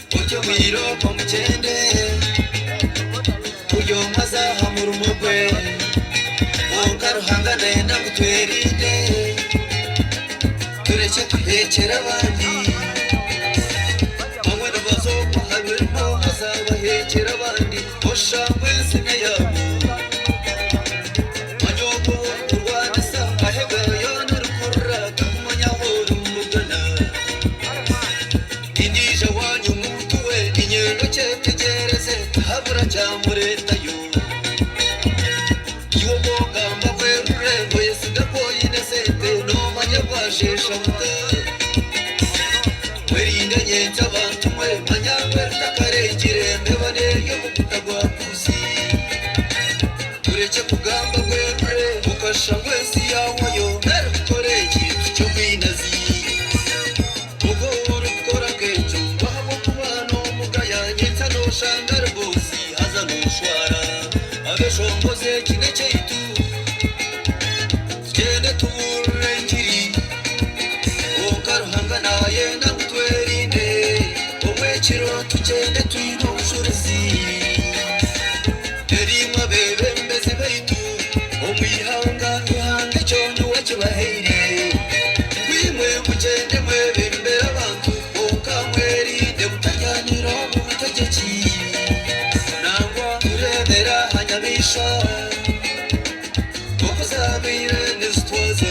Otyo mwirooko mugyende, buri omwe aze aha murimo gwe. Kwonka Ruhanga nayenda ngu twerinde, turekye kuheekyera abandi. Bamwe nibaza okwo aha mirimo haza baheekyera abandi, oshusha ngu ensi n'eyaabo. Manya ogwo ou orikurwanisa ahegayo n'orikurira, takumanya ahu orimubugana. Nindiija waanyu muntu we, niinyenda okyetegyereze, tihabura kyamureetayo. Iwe obu ogamba bwerure, oyesiga ku oine sente, noomanya bwasheesha buta? Mwerinde nyentsya bantu mwe, manya ngu eritakarengire mbeba n'eri omuguta gwa puusi. Turekye kugamba bwerure, okashusha ngu ensi yaahwayo, nari kukora ekintu ky'obwinazi. Ogwo orikukora nk'ekyo ngu ahabw'okuba n'omugaya nyentsya nooshanga ari boosi haza nooshwara. Abeshongozi eki n'ekyaitu tugyende tubuurire engiri. Kwonka Ruhanga naayenda ngu twerinde obw'ekiro tugyende twine obujurizi. Erimwe abeebembezi baitu omu ihanga, Ruhanga ekyo niwe akibahaire. Ngu imwe mugyende mwebembere abantu, kwonka mwerinde mutaryanira omu butegyeki. Nangwa tureebera aha nyamaishwa oku zaabaire nizitwaza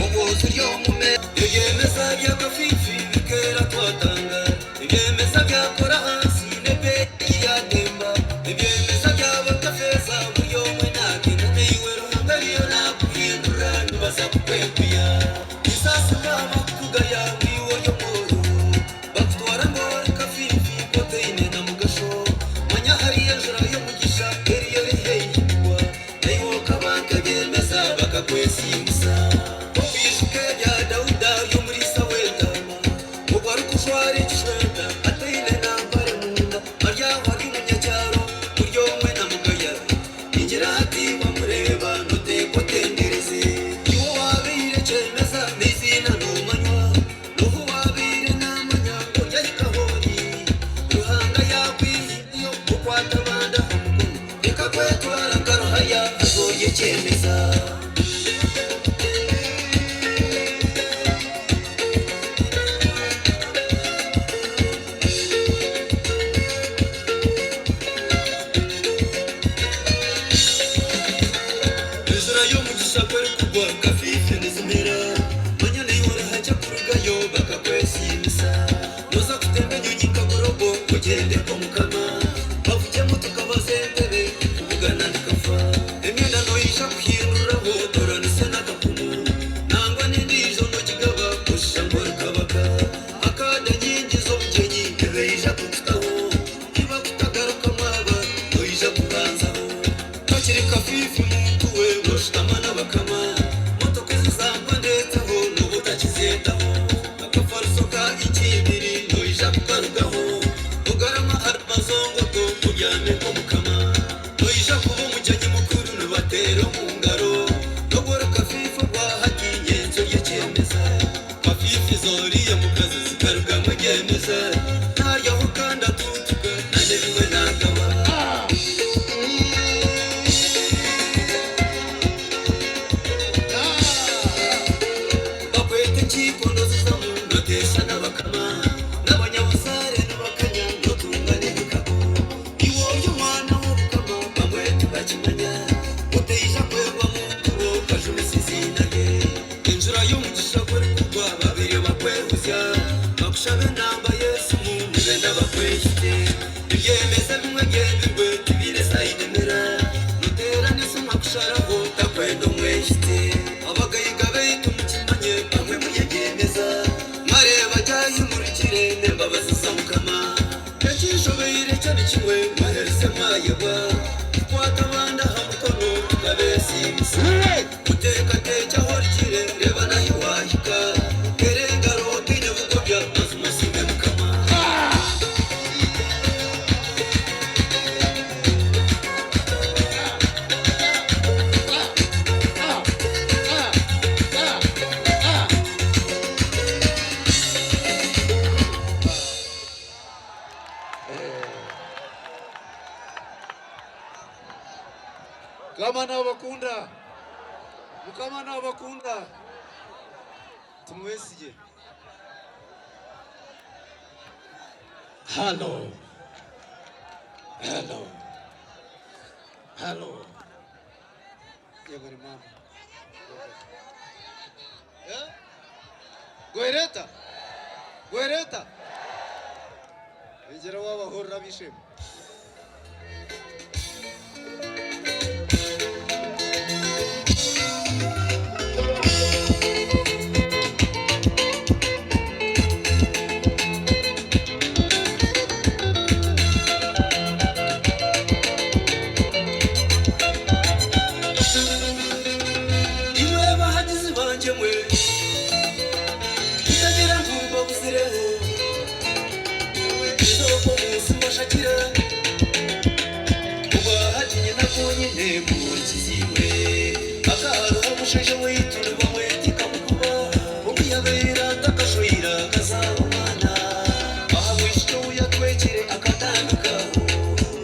obwo ziri omu meeri. Ebyemeza by'akafiifi bikeera twatangara. Ebyemeza byakora ahansi n'ebeeyi yaatemba. Ebyemeza byaba nka feeza buri omwe naagyenda naiwe Ruhanga ariyo naakuhindura nibaza kukwekuya. Esaasi baaba kukugaya ngu iwe ori omworo bakutwara ngu ori kafiifi nk'otaine na mugasho. Manya hariyo enjura y'omugisha eriyo eri haihi kugwa naiwe okaba nk'ebyemeza bakakwesiimisa. Okwijuka ebya Dauda ari omuriisa w'entaama. Ogwo arikujwara ekishweta ataine na mpare munda, ari aho ari omunyakyaro, buri omwe namugaya. Ningira hati wamureeba noteekwa otendereze. Iwe owabaire kyemeza n'eiziina nomanywa, n'oha owabaire namanya ngu oryahika ah'ori. Ruhanga yakwihireyo okwata abandi aha mukono, reka kwetwara nka ruhaya haza orye ekyemeza. Enjura y'omugisha ku erikugwa nka fiifi nizimera, manya naiwe orihakye kurugayo bakakwesiimisa. Noza kutemba enyonyi nka gorogo ogyende nk'omukama, bavugye emotoka baze entebe kubugana ndikafa. Emyenda noija kuhinduraho otoranise n'akakumu, nangwa n'endiijo nogigaba oshusha ngu ori kabaka. Akaada nyingi z'obugyenyi nibaija kukutaho, tibakutagarukamu aba noija kubanzaho. Kakiri kafiifi muntu we noshutama n'abakama, motoka ezi zangwa ndetseho noba otakizeetaho. Akafariso ka inci ibiri noija kukarugaho, ogarame ahari mazongoto obyame nk'omukama. Noija kuba omugyenyi mukuru nibateera omu ngaro, n'obu ori kafiifi obwa hati nyentsya oryekyemeza. Kafiifi z'oriya mukazi zikarugamu ebyemeza, naryaho kandi atuutuka na n'ebimwe naagaba. Bakweta enkiiko nozizamu noteesa n'abakama, n'abanyabuzaare nibakanya notunga n'ebikago. Iwe ori omwana w'obukama bamwe tibakimanya, otaija kwebwa muntu we okajumisa eiziina rye. Enjura y'omugisha ku erikugwa babiri bakwehuzya, bakushaba enamba y'esimu nibenda bakwehike. Ebyemeza ebimwe byebirwe tibiine sayidi emira, noteerana esimu akusharaho takwenda omwehike. Abagaiga baitu mukimanye bamwe muyebyemeza, mwareeba gyahimurikire n'embabazi za Mukama. Ekinshobeire kyo ni kimwe, mwaherize mwayebwa kukwata abandi aha mukono tukabeesiimisa. Oteekateekye ahu origire, reeba n'ahi waahika. Teera engaro otaine bugobya, mazima osiime Mukama. Mukama nabakunda. Mukama nabakunda. Tumwesigye. Halo. Halo. Halo. Yebare mama. Eh? Gwereta. Gwereta. Egera wabahurira bishima. Imwe bahagizi banje mwe itagira ngu mbabuzireho isoko munsi mbashakira ubahaginye nabonyine murikiziwe akaharuha omushaija waitu nibamwetika mukuba obuyabeera takashoira kazaara omwana aha bwishiki ou yatwekire akatandikaho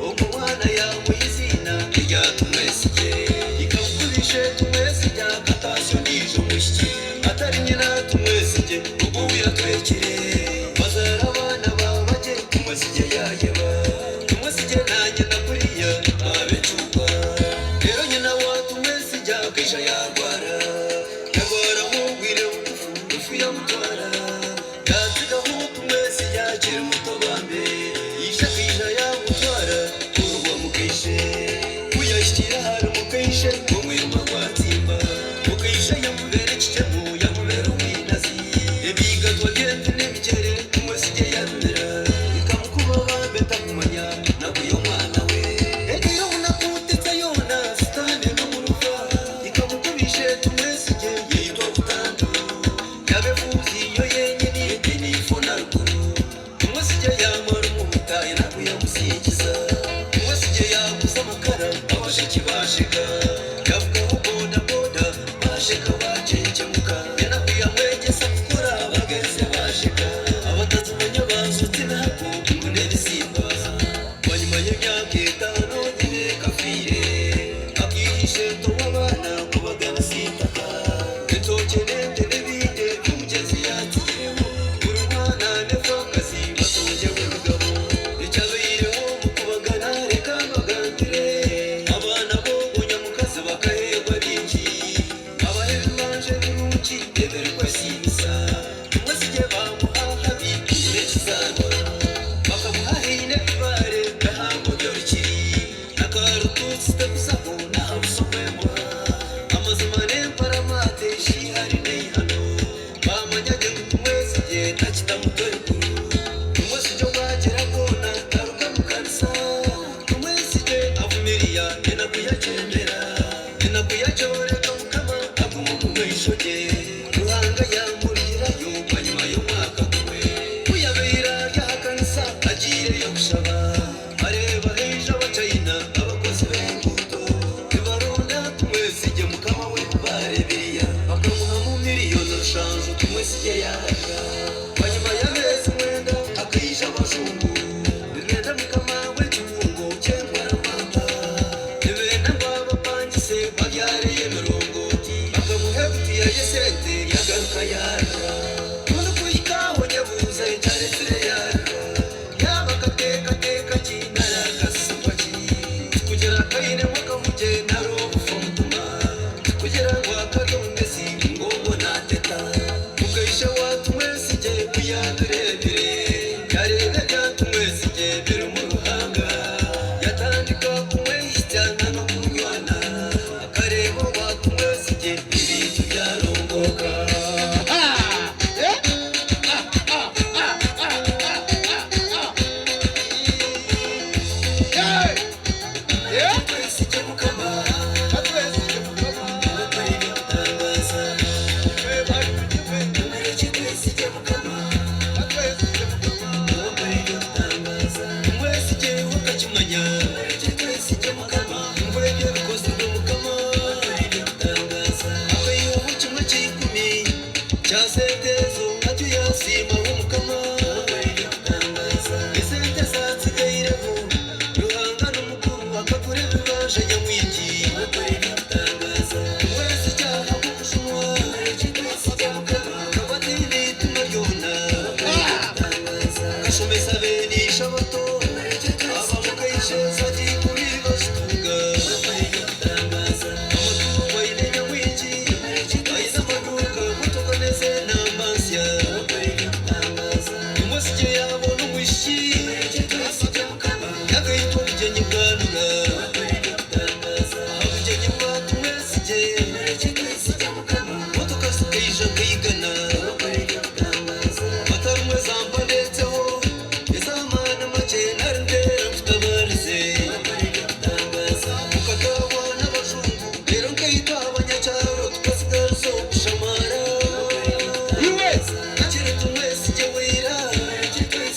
ogwo mwana yamuha eiziina erya Tumwesigye ikamukubishe Tumwesigye akatasya ondiijo mwishiki atari nyina Tumwesigye ogwo ou yatwekire bazaara abaana baaba gye Tumwesigye yaayeba Tumwesigye na nyina kuriya baaba encuuba reero nyina wa Tumwesigye akaija yaarwara yarwara obwire bugufu rufu yamutwara yaatsigaho Tumwesigye akiri muto bambe ishe akaija yaamutwara orwa mukaishe ku yaahikire ahari mukaishe omwirima gwatsimba mukaishe yamubeera ekikyemu yamubeera omwinazi ebiigatwa by'ente n'ebigyere Tumwesigye yabimira ekamukuba bambe takumanya naku y'omwana we egira obunaku tetsa yoona sitaane n'omurufa ikamukubishe Tumwesigye yaitwa butandu yaba efuuzi yo yenyini etiine ifo na ruguru Tumwesigye yamara omuhuta enaku yamusingiza Tumwesigye yaguza amakara abasheki basheka yavugaho boda boda basheka bacencemuka enaku yamwegyesa kukora bageze basheka abatazimanya basutse ebihago ngu n'ebisimba bwanyima y'emyaka etaano nyina ekafiire akihisha ento w'abaana kubaganisa eitaka entookye n'ente n'ebindi eby'omugyezi yaatsigiremu buri mwana n'efaakazi batongyerwe emigabo ekyabaireho omu kubagana reka mbagambire abaana b'ogwo nyamukazi bakaheebwa bingi abaha ebibanja ebirungi ebirikwesiimisa Tumwesigye baamuha habi n'ekizaarwa bakamuha haine ebibaare bihango by'orukiri n'akarutuusi tekuzaho n'aha buso bw'embwa amazima n'emparamate shiihari n'eihano baamanya gye ngu Tumwesigye takitamuto eruguru Tumwesigye obwagira bwona taruga mu kanisa Tumwesigye avumiriya enaku yagyendera enaku yagyoreka mukama aguma omu maisho ge Ruhanga yamurigirayo bwanyima y'omwaka gumwe ku yabaire ari aha kanisa agiireyo kushaba areeba haija abachina abakozi b'enguuto nibaronda Tumwesigye mukama we barebiriya bakamuhamu miriyoni rushanju Tumwesigye yarira bwanyima y'ameezi mwenda hakaija abajungu nibenda mukama w'ekibungo ky'entwaramamba nibenda ngu abapangise babyareyo emirongooti bakamuha ebutiya y'esente yagaruka yarira mbwenu kuhika aho nyebuuza ekyaretsire yarira yaaba akateekateeka ki nari akasisibwa ki tikugira akainemu akahugye nari obufa omutima tikugira ngu akari omumezi ngu obwo naateta Mukaishe wa Tumwesigye ku yaabireebire yareeba ebya Tumwesigye birimu Ruhanga yatandika kumwehitsya n'okumunywana akareeba owa Tumwesigye ebintu byarongooka. Twesigye Mukama, akora eby'okutangaaza. Tumureke twesigye Mukama, akora eby'okutangaaza. Tumwesigye wakakimanya, tumureke twesigye Mukama, ngu ebyo bikozirwe Mukama, akora eby'okutangaaza. Akaihaho kimwe kya ikumi kya sente ezo atyo yaasiimaho Mukama, akora eby'okutangaaza. Esente zaatsigaireho, Ruhanga n'omukuru akagura ebibanja nyamwingi, akora Nashomesa beene ishe abato, aba mukaishe zagikuri bazitunga. Amatungo aine nyamwingi, aine amaduuka, motoka n'ez'enamba nsya. Omwesigye yaabona omwishiki, yagaitwa obugyenyi bwanura. Aha bugyenyi bwa Tumwesigye, motoka zikaija nka igana. Atarumwe zampanetseho, ez'amaani makye nari nteera nkutabarize. Mukataahwa n'abajungu, reero nkaitwe abanyakyaro tukatsigaruza okushamara. Iwe! Akiri Tumwesigye weira,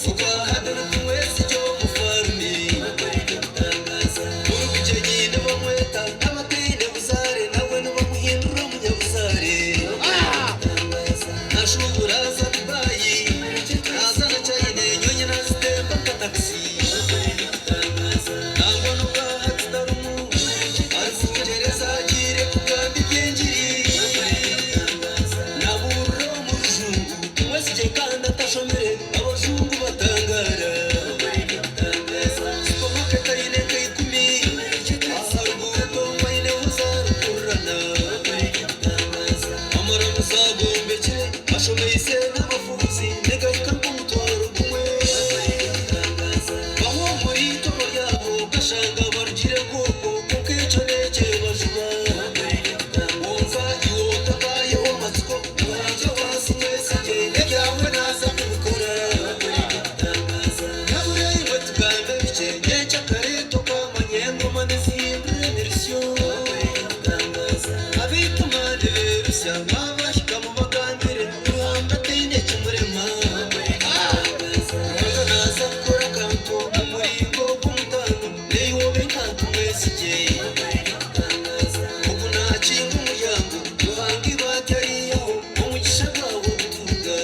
obwahaduri Tumwesigye omufarume. Buri bugyenyi nibamweta, n'abataine buzaare nawe nibamuhindura omunyabuzaare. Ah! Nashuubura aza Dubai, naza na China, enyonyi nazitemba nka takisi. Nangwa n'obwaha tutarumu, ari Bungyereza agiire kugamba eby'engiri. Nabuurira omu rujungu, Tumwesigye kandi atashomire, abajungu batangaara. Supermarket aine nka 10, aha ruguuto aineho zaarukururana. Amaramuzi agombekire, ashomeise n'abafuuzi, nigahika nk'omutwaro gumwe. Bamwe omuri itoro ryabo kashanga barugire nk'okwo, kwonka ekyo n'ekyebajuba. Kwonka iwe otakayeho amatsiko, Ruhanga waasi mwesigye, ebyawe naaza kubikora. Nyabura imwe tugambe bikye, nyekyakare tokamanya engoma nizihindura emirisyo. Abaituma niberusya, baabahika mubagambire, Ruhanga taine kimurema. Ruhanga naaza kukora akantu omu muringo gw'omutaano, naiwe obe nka Tumwesigye. Ogu naakinga omuryango, Ruhanga eibaati ariihaho, omugisha gwawe ogutunga.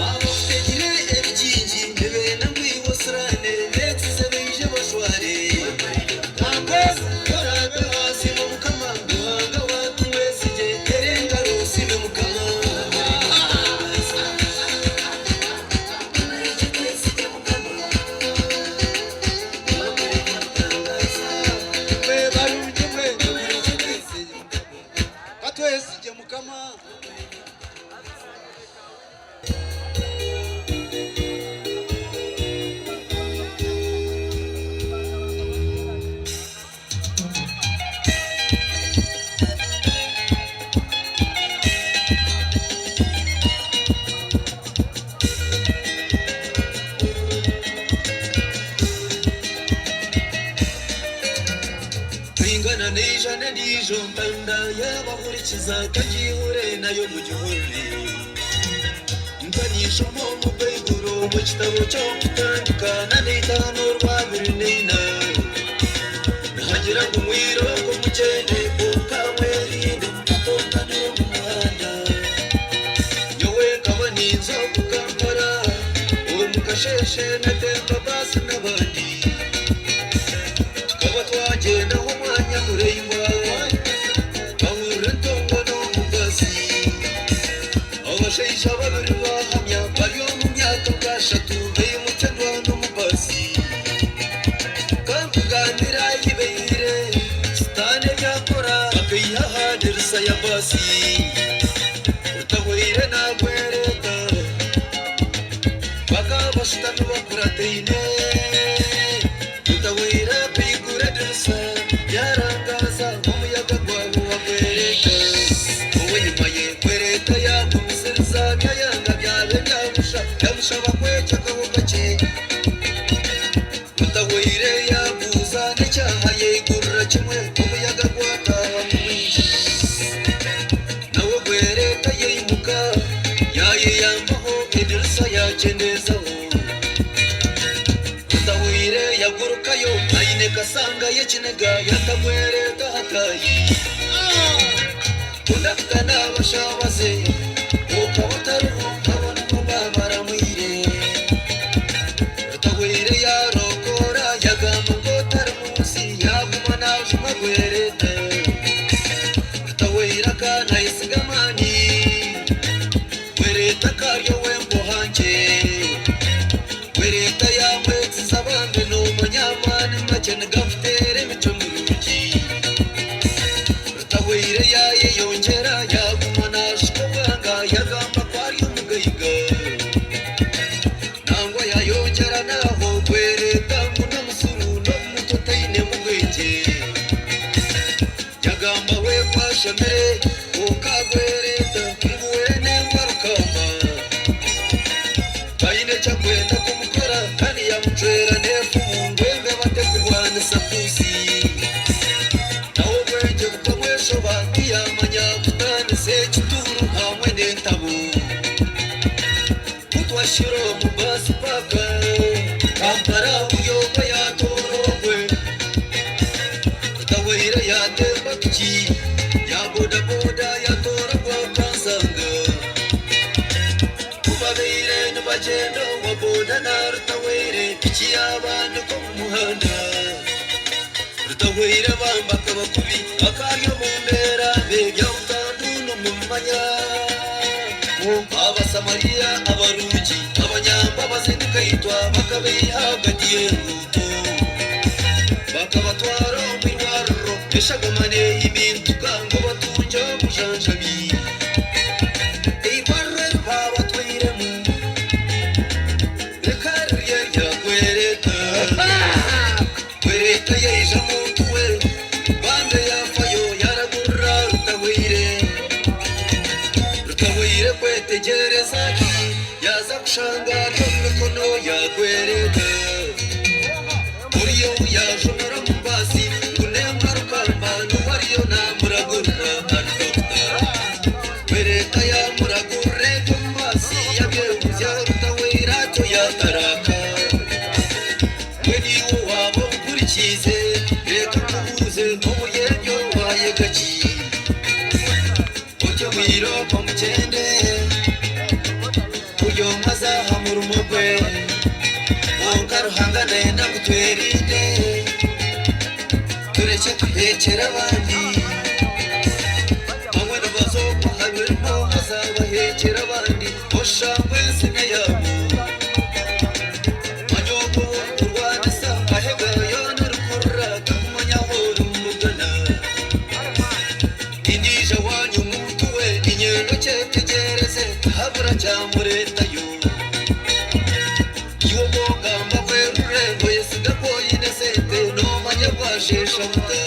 Abakutegire ebikingi nibenda ngu iwe osiraane, beetsize baije bashware. Nangwezi! Oraabe waasiima Mukama, Ruhanga wa Tumwesigye, tera engaro osiime Mukama. Mwe barungi mwe, katwesigye Mukama. Katwesigye Mukama. Kwingana n'ijana n'ijo ntanda y'abahurikiza kagihure nayo mu gihurire. Nkanishomo mu Baiburo mu kitabo cyo kutandika na n'itanu rwa 24. Nahagira ngo umwiro ngo mugende ukamwerinde mutonganire mu muhanda. Nyowe nkaba ninza ku Kampala, uwo mu Kasheshe natemba basi n'abandi. Tukaba twagendaho umwanya muraingwa, bahurira entongo n'omugazi. Abashaija babiri bahamya bari omu myaka nka 3 beimutse ndwana omu basi. Kankugambira ahi baihire, Sitaane ebyakora akaiha aha dirisa ya basi. Rutahweire naagwereta, bakaba bashutami bakurataine. Rutahweire akaigura edirisa, yarangaza omuyaga gwahuha gwereta. Ow'enyima ye gwereta yagumisiriza byayanga byaba ebyabusha, yamushaba kwekyekaho kakye. Rutahweire yabuuza n'ekyaha yaigurira kimwe, omuyaga gwataaha mwingi. Nawe gwereta yaimuka, yayeyambaho edirisa yakyendezaho. Rutahweire yagurukayo, aine kasanga y'ekiniga yatagwereta hatayi. Kondakita n'abashabaze, okaba otariho abona kuba baramwire. Rutahweire yarokora, yagamba ngu otari munsi, yaguma najuma gwereta. Rutahweire akanayesiga amaani, gwereta akaryo wemboha nkye. Tashomire kwonka agwereta ngu we nembwa rukamba. Taine eki akwenda kumukora kandi yamucwera n'efumu ngu embeba tekurwanisa puusi. Nawe obwengye bukamweshoba tiyamanya kutaanisa ekituuru hamwe n'entabo. Ku twashira omu baasi paaka Kampala buri omwe yatoora ogwe. Rutahweire yatemba piki ya bodaboda yatoora ogwa Kansanga. Ku babaire nibagyenda owa boda na Rutahweire piki yaabandika omu muhanda. Rutahweire bambi akaba kubi akari omu mbeera mbi ebya butandu nimubimanya. Abasamariya abarungi abanyambabazi nikaitwa bakabaiha ahagati y'enguuto bakabatwara omu irwariro eshagama neehimintuka ngu batungye obujanjabi. Eirwariro eri baabatwairemu rikaba riri erya Gwereta. Gwereta yaija muntu we bambe yaafayo yaaragurira Rutahweire. Rutahweire kwetegyereza ki yaaza kushanga ari omu mikono ya Gwereta. Oriya ou yaajumira omu baasi ngu n'embwa Rukamba niwe ariyo naamuragurira ari dokita. Gwereta yaamuragurira ebyo omu baasi yabyehuzya Rutahweire atyo yaataraaka. Mbwenu iwe waaba ompurikiize, reka nkubuuze omuri ebyo waayega ki? Otyo mwirooko mugyende, buri omwe aze aha murimo gwe. Kwonka Ruhanga nayenda ngu twerinde, turekye kuheekyera abandi. Bamwe nibaza okwo aha mirimo haza baheekyera abandi, oshusha ngu ensi n'eyaabo. Manya ogwo ou orikurwanisa ahega yoona orikurira takumanya ahu orimubugana. Tindiija waanyu muntu we, niinyenda okyetegyereze tihabura kyamuretayo. Iwe obu ogamba bwerure noyesiga ku oine sente nomanya bwasheesha buta.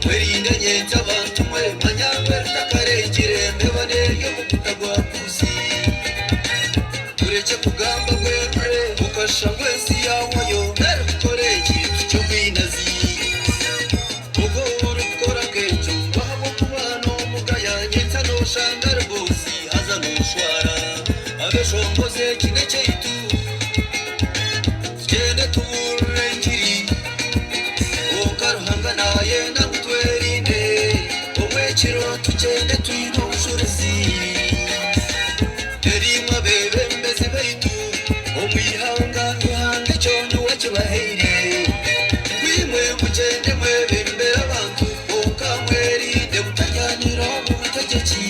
Mwerinde nyentsya bantu mwe, manya ngu eritakarengire mbeba n'eri omu kuta gwa puusi. Turekye kugamba bwerure okashusha ngu ensi yahwayo nari kukora ekintu ky'obwinazi. Ogwo orikukora nk'ekyo ngu ahabw'okuba n'omugaya nyentsya nooshanga ari boosi haza nooshwara. Abeshongozi eki n'ekyaitu tugyende tubuurire engiri. Kwonka Ruhanga naayenda ngu twerinde obw'ekiro tugyende twine obujurizi. Erimwe abeebembezi baitu omu ihanga, Ruhanga ekyo niwe akibahaire. Ngu imwe mugyende mwebembere abantu, kwonka mwerinde mutaryanira omu butegyeki.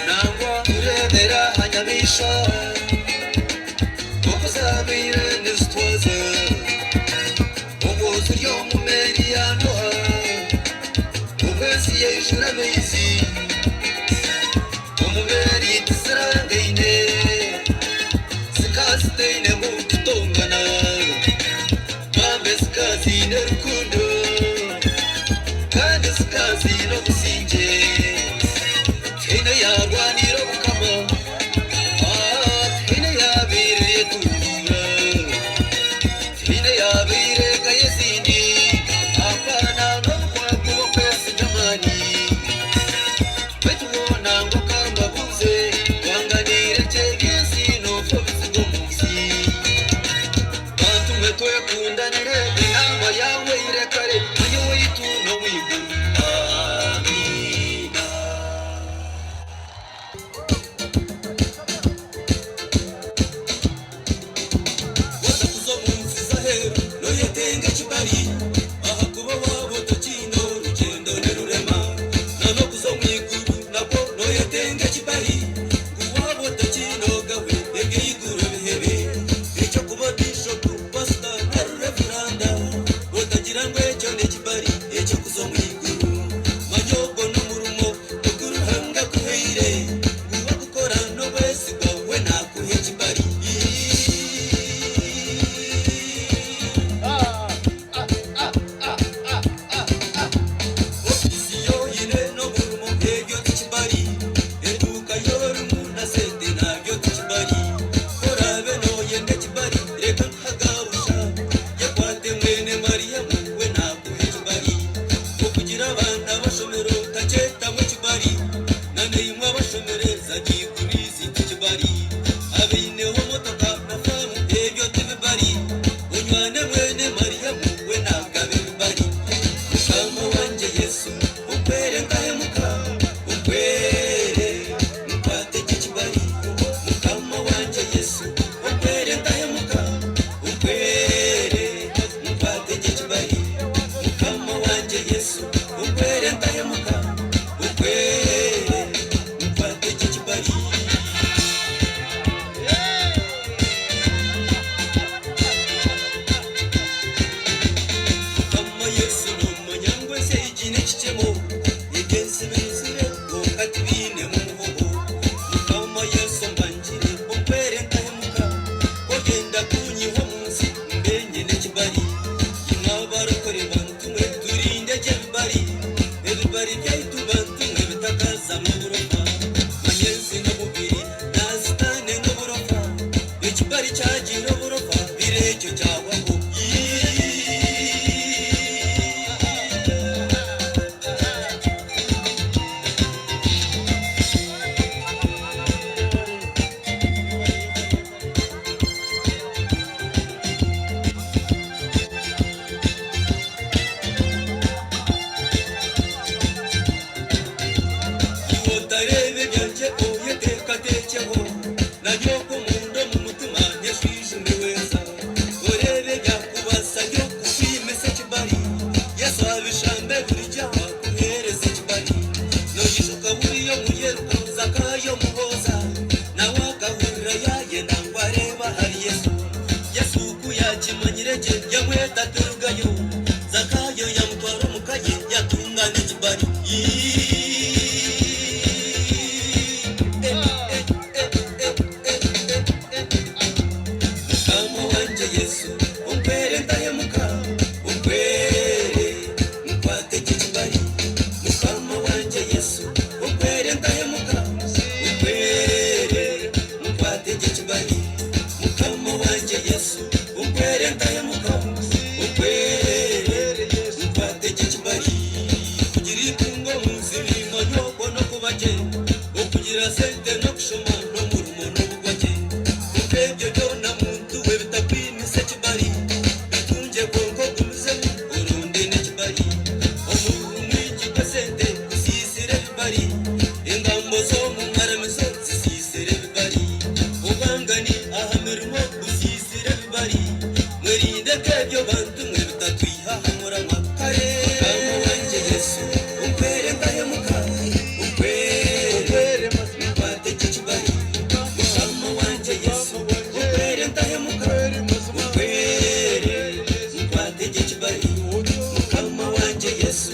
Nangwa tureebera aha nyamaishwa oku zaabaire nizitwaza obwo ziri omu meeri ya Noa, obu ensi yaijura amaizi. Omu meeri tizirangaine, zikaba zitaine Yesu, ompwere ntahemuka, ompwere nkwate gye ekibari. Mukama wangye Yesu, ompwere ntahemuka, ompwere nkwate gye ekibari. Mukama Yesu noomanya ngu ensi egi n'ekikyemo, eby'ensi biruzire kwonka tibiinemu muhoho. Mukama Yesu ombangire, ompwere ntahemuka, oryenda kuunyiha omu nsi mbe nyine ekibari. Imwe abarokore bantu mwe turinde gye ebibari, ebibari byaitu bantu mwe bitakazamu oburofa. Manya ensi n'omubiri na sitaane n'oburofa, ekibari kyagira oburofa biri ekyo kyahwaho. Iwe otareeba ebyangye oyeteekateekyeho, na nyowe omunda omu mutima nyeshwijume wenza. Oreebe ebyakubaasa by'okukwimisa ekibari, Yesu abishambe burigye akuheereze ekibari. Noijuka buriya omuyeruka Zakayo omuhooza, nawe akahurira yaayenda ngu areebe ahari Yesu. Yesu ku yaakimanyire gye, yamweta ati, Rugayo. Zakayo yamutwara omu ka ye, yatunga n'ekibari. Mukama wangye Yesu, ompwere ntahemuka, ompwere nkwate gye ekibari. Mukama wangye Yesu, ompwere ntahemuka, ompwere nkwate gye ekibari. Mukama wangye Yesu, ompwere ntahemuka, ompwere nkwate gye ekibari. Kugira eitungo omu nsi nimmanya okwo n'okuba gye, okugira sente n'okushoma n'omurimo n'obugwa gye. Kwonka ebyo byona muntu we bitakwimisa ekibari, bitungye kwonka ogumizemu oronde n'ekibari. Omururu mwingi gw'esente gusiisire ebibari, engambo z'omu maramizo zisiisire ebibari, obwangani aha mirimo busiisire ebibari. Mwerinde nk'ebyo bantu mwe bitatwiha aha muramwa. Kare Mukama wangye Yesu, ompwere ntahemuka, ompwere nkwate gye ekibari. Mukama wangye Yesu, ompwere ntahemuka, ompwere nkwate gye ekibari. Mukama wangye Yesu,